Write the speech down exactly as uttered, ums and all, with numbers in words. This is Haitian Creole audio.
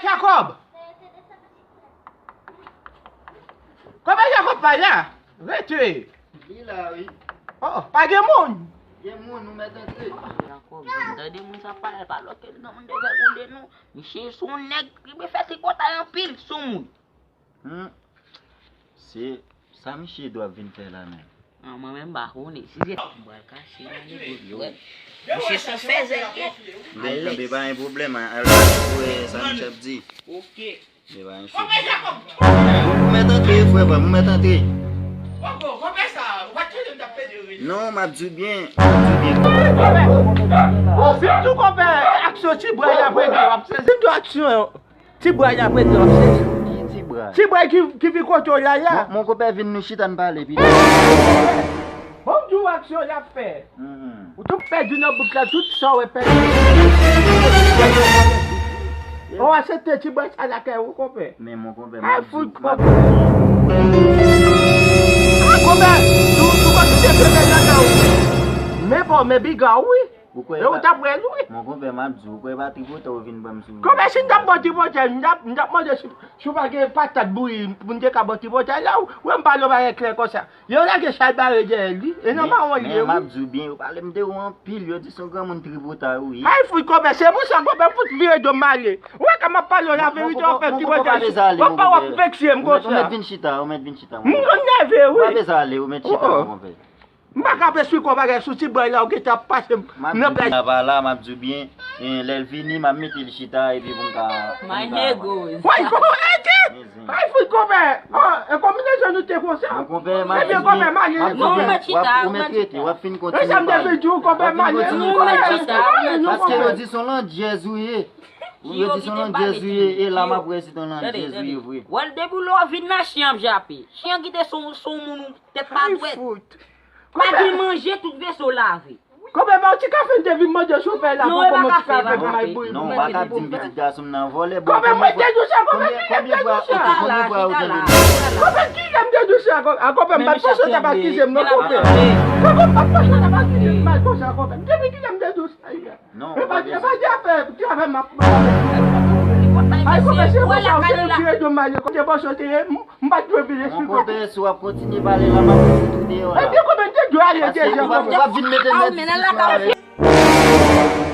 Jacob! Kòman Jacob pa la? Rete! Li la, wi. Oh, pa gen moun? Gen moun, ou mèt antre. Jacob, vin tande moun sa pale, pa bloke l nan moun de fè konde nou. Misye se yon nèg ki fè tripotay anpil sou moun. Hmm. Se sa misye dwe ap vin fè la menm. Ah, mwen menm m pa konnen. Si se m pral kache nan negosye. Misye se yon fèzè l ye. Alèz. Tanbe pa gen pwoblèm, al wè sa misye ap di. Ok. Li pa gen sou. Ou mèt antre, frè pa m, ou mèt antre. Non, m ap di w byen, m ap di w byen. Ou fin tou konpè, aksyon ti bwa y ap regle, w ap sezi tou aksyon. Ti bwa y ap regle, w ap sezi. Ki ti bwa? Ti bwa ki, ki vin kote w la, la. Mon, mon konpè vin nou chita n pale pito. Bon, m di w aksyon y ap fè. Mhm. Ou tou pèdi nan bout la, tout sa w wè pèdi. Ou aksepte ti bwa sa lakay ou, konpè. Men mon konpè, ay, m ap di fout, w, m ap konpè. Ah, konpè, sou, sou konn se bebe nan men w. Men bon, men biga w, wi. Ou kwè e ou t ap wè l, wi. Mon konpè, m ap di w, ou kwè e pa tripotay ou vin ban m sou. Konpè, si m t ap ba w tripotay, m t ap, m t ap mande si, si w pa gen patat bouyi pou m te ka ba w tripotay la, ou wè m pale w bagay klè konsa. Yo lage chay bare dèyè li, e nan mawon li ye, wi. Men m ap di w byen, yo pale m de ou anpil, yo di se yon granmoun tripotay ou ye. Ay, fout konpè, se pou sa konpè m fout vire do m ale. Ou wè kòman m ap pale w laverite, w ap fè tripotay. Konpè w ap vekse m konsa. Ou mèt vin chita, ou mèt vin chita. M nève, wi. Ou pa bezwen ale, ou mèt chita, mon konpè. M pa ka esplike w bagay sou ti bwa la, ou gentan ap pase m nan plaj. M ap di w byen, eh, lè l vini, m ap mete l chita, epi pou m ka, pou m ka. My niggas. Woy, kòman, eh, ki? Ay, fout konpè. Oh, e konbinezon nou te konsa? Mon konpè, m ap di w byen, m ap di w byen, w ap, ou mèt rete, w ap fin kontinye pale. E sa m te vin di w, konpè, m ap fin kontinye pale. Paske yo di se yon landjèz ou ye. Yo di se yon landjèz ou ye, e la m ap wè si se yon landjèz ou ye vre. Wè l depi lè w vin la, chen ap jape. Chen kite se yon, se yon moun ou tèt pa dwèt. Pa gen manje, tout veso lave. Konpè, ba w ti kafe m te vin mande chofè la pou kòman ti kafe pou may bouyi. Non, ou pa ka di m pitit gason m nan vòlè, bon. Konpè, mwen te di w sa, konpè, kilè m te di w sa? Konbyen fwa, ok, konbyen fwa ou tande m? Konpè, kilè m te di w sa? A, konpè, m pa t panse w t ap akize m non, konpè. Konpè, m pa t panse w t ap akize m mal konsa, konpè. Depi kilè m te di w sa? Non, e pa di, e pa di afè travay m ap, m ap. Ay, konpè, se konsa, ou te vire do m ale, kote bòs yo te ye, m, m pa t dwe vin esplike w. Mon konpè, si w ap kontinye pale la, m ap fout ou deyò la. Epi konpè, m te dwe ale deja, konpè. Ou p ap vin mete m nan diskisyon avè m.